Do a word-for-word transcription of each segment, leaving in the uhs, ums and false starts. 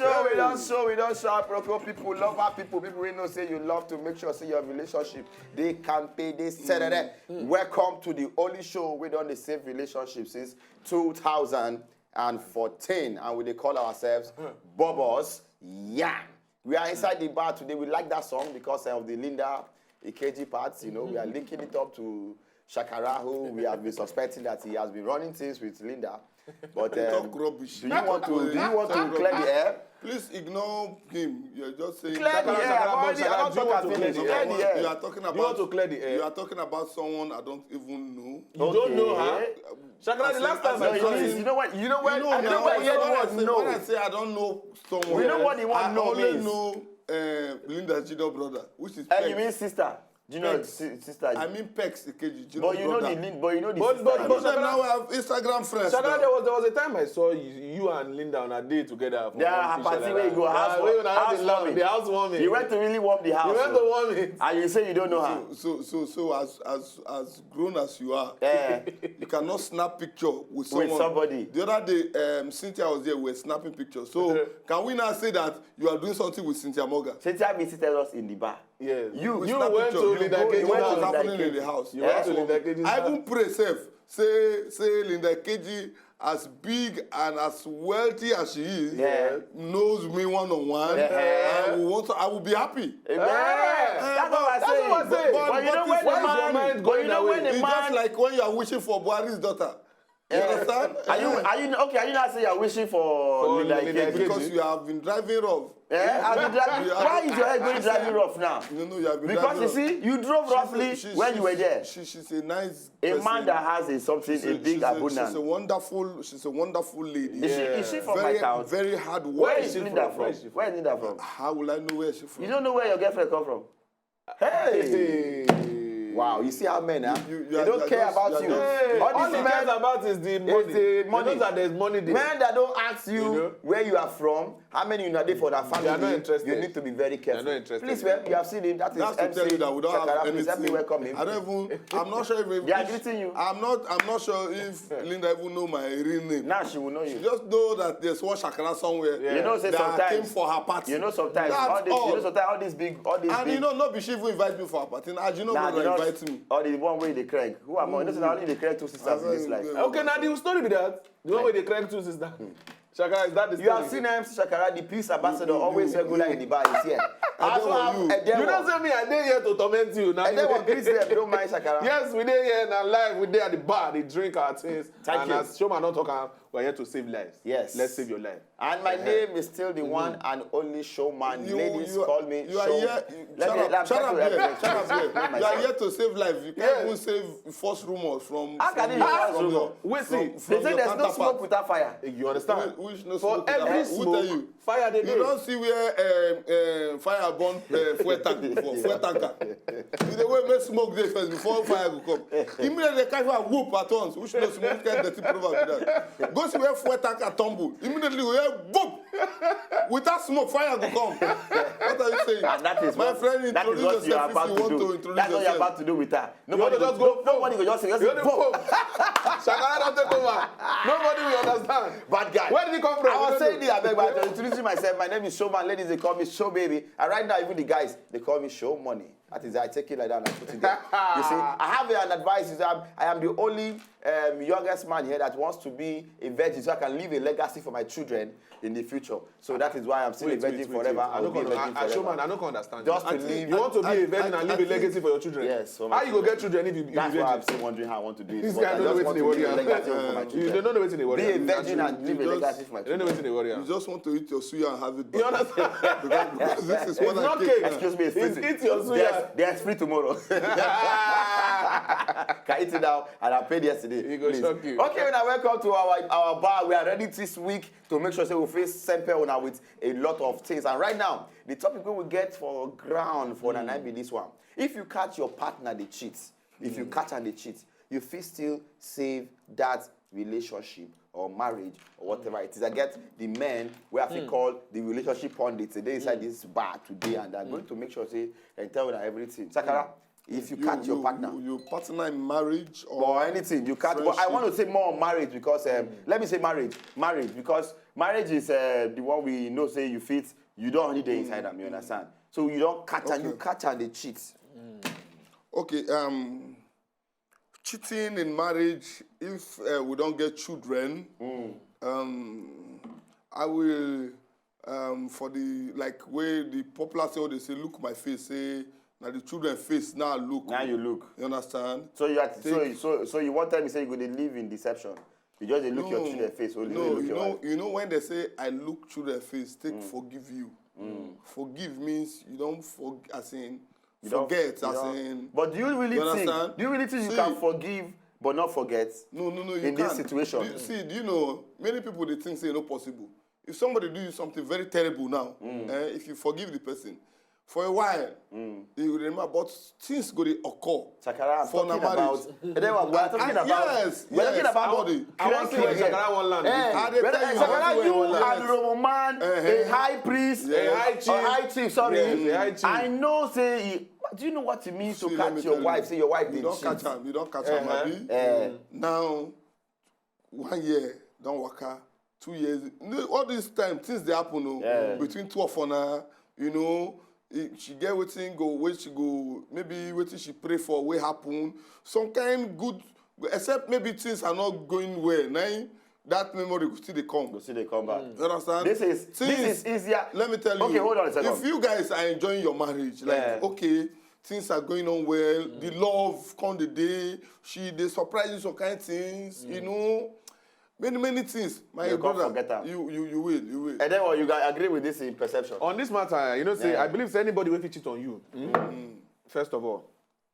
So we don show, we don show Aproko people, lover people, people wey know say you love to make sure say your relationship dey kampe, dey serere. Welcome to the only show wey don dey save relationship since two thousand and fourteen, and we dey call ourselves Bobos Yan. We are inside the bar today. We like that song because of the Linda Ikeji part. You know, we are linking it up to Shakara, who we have been suspecting that he has been running things with Linda. But Talk um, rubbish. do you want to do you want to clear the air? Please ignore him. You're just saying. Clear the air. I've already, I've not talked and finished. Clear the air. You are talking about. You want to clear the air? You are talking about someone I don't even know. You don't know her. Okay. Shakara, the last time No, I you saw know, you. you know what? You know what? You know I know now, what when I anyone say, when I knows. say I don't know someone, You know what the one I know only means? know uh, Linda Junior brother, which is And you Pex. Mean sister? Do you know Pex. si- sister? I mean Pex Ikeji Junior But you know brother. the Lin- but you know the But- sister. but- I but- know them now. We have Instagram friends. Shakara, Now. There was there was a time I saw you, you and Linda on a date together. For Yeah, one her official party like where you that. go house Yeah, wa- where you have house the love- warming. The housewarming. You went to really warm the house. You went to Oh. warm it. And you say you don't know her. So, so, so, so as as as grown as you are, Eh. you cannot snap picture with someone. With somebody. The other day, um, Cynthia was there. We were snapping pictures. So can we now say that you are doing something with Cynthia Morgan? Cynthia visited us in the bar. Yes. You- We You snap went picture. to You Linda go- Ikeji you went What to is house. Linda happening in Ikeji. the house? You went to Eh? Linda Ikeji's I house. Even pray self. Say say Linda Ikeji, as big and as wealthy as she is, Yeah. knows me one on one. Yeah. I will want to, I will be happy. Amen. Eh, That's what I that's say. what I say. But, but you know But when it's the why is your man, mind but you going know away? when the It's just man, like when you are wishing for Buhari's daughter. You understand? Are you are you okay? Are you not saying you're wishing for For Linda Linda Ikeji? Because you have been driving rough. Eh? I've been dri- You have- Why is your head going driving rough now? No, no, you have been Because you driving see, you drove roughly She- she- when she- you were there. She, she's a nice A person. man that has a something, She's a big she's a, abundance. She's a wonderful, she's a wonderful lady. Is she is she from very, my town? Very hard Where worker. is she Linda from? from? Where is she Where is Linda from? How will I know where she's from? You don't know where your girlfund come from. Hey! Wow, you see how men are? You, you, they don't care about you. All these men, about is the is money. The money. They know that there's money there. Men that don't ask you, You know? Where you are from, how many you are there for that family, They are not interested. You need to be very careful. They are not interested Please, in well, that. You have seen him. That is That's to M C tell you that we don't have Shakara, please help me anything. Welcome him. I don't even. I'm not sure if. They are if- greeting you. I'm not. I'm not sure if Linda even know my real name. Now she will know She you. Just know that there's one Shakara somewhere. Yeah. You know, say That I sometimes. came for her party. You know, sometimes That's all this. all. You know, sometimes all these big, all these And big. You know, not be she even invite me for her party. As you know, Nah, brother you know, invite me. All the one way they crank. Who am I? You know, say na only the crank two sisters in this life. Okay, now the story be that. The one where they crank two sisters. Shakara, is that the You have story? Seen M C Shakara, the peace ambassador, You- you- always you- regular in the bar. Is here. I Also don't have want you. a You know, say me, I dey here to torment you. Now And then what greets them? Don't mind Shakara. Yes, we dey here and live. We dey at the bar. They drink our things. Thank And you. As Showman not talk, am, we're here to save lives. Yes. Let's save your life. And my name is still the one and only Showman. You- Ladies you are- call me You are Showman. here. You- Let Shut me- up. let me Shut try up to there. explain Shut up there. You are myself. Here to save life. You can't Yes. Even save false rumors from. How can from you false from rumor? your- Wait, from- see, from They say your there's no counterpart. Smoke without fire. You understand? Which, which no For smoke every without- who tell smoke, you? Fire dey You dey. Don't see where um, um, fire burn uh, fuel tank before. Fuel tanker. You dey wait make smoke dey first before fire go come. Immediately they catch fire, whoop at once. Which no smoke kind dirty proverb be that? Go see where fuel tanker tumble. Immediately we hear boom. Without smoke, fire go come. What are you saying? And that is My what, friend, that is introduce What you are yourself about if you to want do. To introduce That's what you're yourself. About to do with her. You Nobody want to go, just go nobody go just say, just You say, want to boom. boom. Shakara don't take over. Nobody will understand. Bad guy. Where did he come from? I We was don't saying know. this, I beg, but introducing myself. My name is Showman. Ladies, they call me Show Baby. And right now, even the guys, they call me Show Money. That is, I take it like that and I put it there. You see, I have an advice. Is I'm, I am the only um, youngest man here that wants to be a virgin so I can leave a legacy for my children in the future. So that is why I'm still Wait, a virgin wait, wait, forever. wait. I I will don't be a understand. virgin I, I, forever. Showman, I don't understand. Just to I think- leave. You want to be I- a virgin I- and leave I a legacy think- for your children. Yes, for my How you go children. Get children if you, if That's you why I'm virgin? Still wondering how I want to do it. This But guy I don't know just wetin want dey to worry leave a am. legacy for my You children. Don't know wetin dey worry Be am. A virgin and leave a You just- legacy for my You don't know children. Wetin dey worry am. You just want to eat your suya and have it You back. Understand? Because, because this is It's what I not came. Cake. Excuse me, it's It's free. Eat your suya. There's, there's free tomorrow. Can eat it now, and I paid yesterday. He go Please. Shock you. Okay, now welcome to our, our bar. We are ready this week to make sure say we face Sempe una with a lot of things. And right now, the topic we will get for ground for mm. be this one. If you catch your partner, they cheat. If mm. you catch and they cheat, you feel still save that relationship or marriage or whatever it is. I get the men where I feel mm. called the relationship pundits. They inside mm. this bar today and they're mm. going to make sure say and tell them everything. Sakara, If you, catch your partner, you, you partner in marriage or, or anything, you catch. But I want to say more on marriage because um, mm. let me say marriage, marriage because marriage is uh, the one we know say you fit. You don't only dey inside them. You understand? So you don't catch okay. and you catch and they cheat. Mm. Okay. Um, cheating in marriage. If uh, we don't get children, mm. um, I will um, for the like way the popular say they say look my face say now the children face now look now you look you understand so you are so, so so you want tell me say you go dey live in deception you just dey look no, your children face only no you know you know when they say I look children face take mm. forgive you mm. Forgive means you don't for as in you forget as in but do you really you think do you really think you See, can forgive but not forget no no no you in can. This situation you, see do you know many people they think say no possible If somebody do you something very terrible now, mm. eh, if you forgive the person, for a while, mm. you remember, but things go to occur. Sakara, I'm for talking about. Then we're, we're talking about. Yes, we're yes, talking about. I want to say where Sakara one land. Eh, I dey tell you, Sakara, you and Roman, uh-huh. A high priest, yeah. A high chief, a high chief. Sorry, yes, a high chief. I know. Say, do you know what it means See, to catch your wife? You. Say your wife did cheat. You don't catch her. You don't catch her, uh-huh. Abi? Uh-huh. Now, one year don waka two years all this time things dey happen o yeah. Between two of una you know she get wetin go wey she go maybe wetin she pray for wey happen some kind good except maybe things are not going well na that memory go still dey come. Go still dey come back. Mm. You understand? This is Since, this is easier. Let me tell you. Okay, hold on a second. If you guys are enjoying your marriage, like yeah. Okay, things are going on well mm. The love come the day she dey surprise you some kind things mm. You know many many things my you brother forget am. You, you you will you will and then well, you agree with this in perception on this matter you know say yeah. I believe say anybody wey fit cheat on you mm. Mm. First of all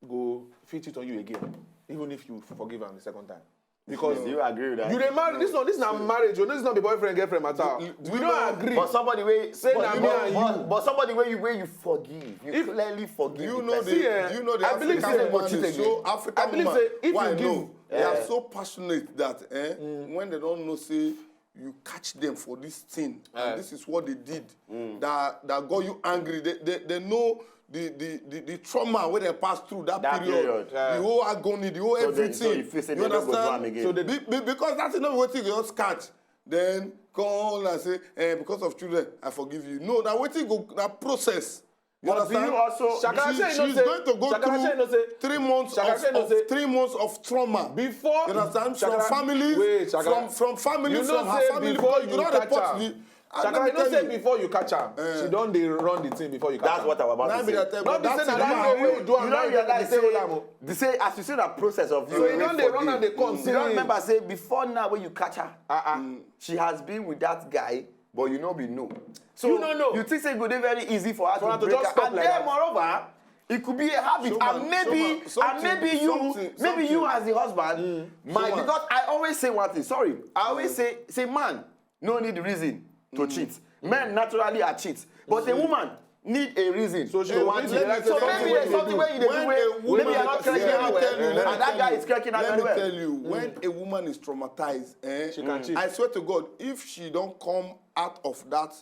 go fit cheat on you again even if you forgive am the second time Because do you agree with that? You dey marry this one. This na marriage. You know, this is not be boyfriend girlfriend matter. Do, do we don't know, agree. But somebody wey say na me and you. But, but somebody wey you wey you forgive, you if, clearly forgive. Do you know the? See, eh, do you know the I believe African say, man is so African I believe man. Say if why you give, no? They are so passionate that eh, mm. When they don't know say you catch them for this thing. Uh, and this is what they did mm. that that got you angry. They, they, they know the the the, the trauma wey dem pass through that, that period, period yeah. The whole agony, the whole so everything. They, so you feel say you they understand? Go do am again. So they, be, be, because that's not wetin you just catch. Then come and say, eh, because of children, I forgive you. No, that wetin go that process. You but understand? Do you also Shakara she, she's going to go Shakara through three months of, of three months of trauma. Before you understand? Shakara, from family, wait, Shakara, from, from family, you know from her family. Before you, you don't report the Shakara, you know say before you catch am, uh, she don dey run the thing before you catch am. That's what I was about to say. Not be say na that way wey you do am, you don realize say the say as you see that process of you. So you don dey run and dey come. You don remember say before now when you catch her, uh -uh, mm. She has been with that guy, but you no be know. So you no know. You think say e go dey very easy for her to break her. And then moreover, it could be a habit and maybe and maybe you maybe you as the husband might because I always say one thing sorry I always say say man no need reason to cheat men naturally are cheat but a woman need a reason so she want to so maybe there's something wey you dey do wey maybe you are not cracking am well and that guy is cracking am very well. Let me tell you when a woman is traumatized eh she can cheat I swear to God if she don come out of that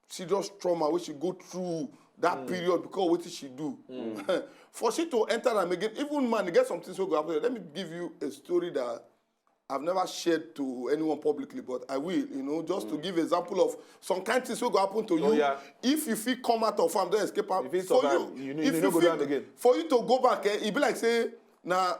serious trauma wey she go through that mm. Period because wetin she do mm. For she to enter am again even man e get some things wey go happen let me give you a story that I've never shared to anyone publicly but I will you know just mm. To give example of some kind things wey go happen to oh, you yeah. If you fit come out of am don escape am for you you know, if you, you, you fit, again. For you to go back eh, e be like say na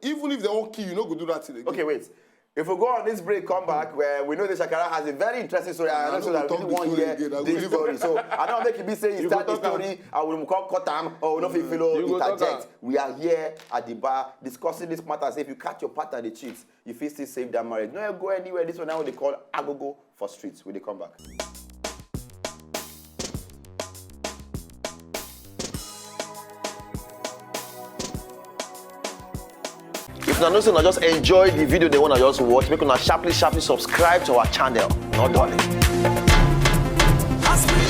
even if they wan kill you no go do that thing again. Okay wait. If we go on this break, come back, where we know the Shakara has a very interesting story. I know that really one year this story. So I don't make it be say you start the story, I will call cut am or we no fit follow interject. We are here at the bar discussing this matter. Say if you catch your partner the cheat, you fit still save that marriage. No go anywhere. This one now they call agogo for streets. We dey come back. If una know say una just enjoy the video dem wey una just watch, make una sharply sharply subscribe to our channel. No dulling. As we